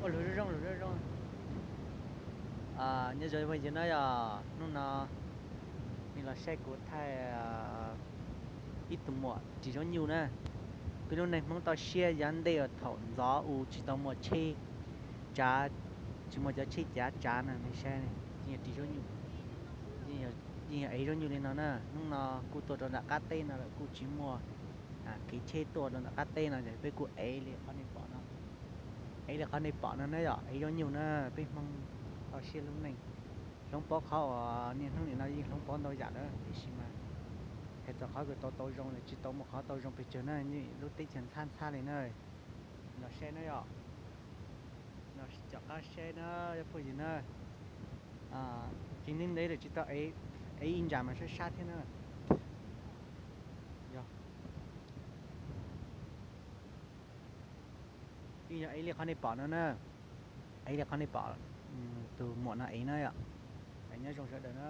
Lug zoo zoo, lug zoo zoo. Nyob zoo phooj ywg na, yog hnub no nej los saib kuv thaij ib tug muam ris zaub nyuj na. Peb lub neej Hmoob toj siab yav ntej uas thaum ntxov u tsis tau muaj tsheb tsav, tsis muaj cov tsheb cav tsav na, nej saib, ris zaub nyuj, yeej yog ev zaub nyuj li no na. Hnub no kuj tuaj rau nram qab teb no lawm kuj tsis muaj kev tsheb tuaj rau nram qab teb no ces peb kuj ev li qhov nej pom no. Ev li qhov nej pom no na, yog ev zaub nyuj na. Peb Hmoob toj siab lub neej, hloov pauv qhov uas niaj hnub nim no yeej hloov pauv ntau yam lawm tiam sis mas hais txog qhov kws tau tau zoo los tsis tau muaj qhov tau zoo pes tsawg na, lub teb chaws ntxhab ntxhab li na. Los saib na yom, los cov qab saib na, yog phooj ywg na. Tsis neej ntev lawm tsis tau ev, ev ib ntsab mas sab sab thiab na. Yog, yeej yog ev li qhov nej pom no na, ev li qhov nej pom tus muam no ev na yom. Nyob zoo sawv daws na.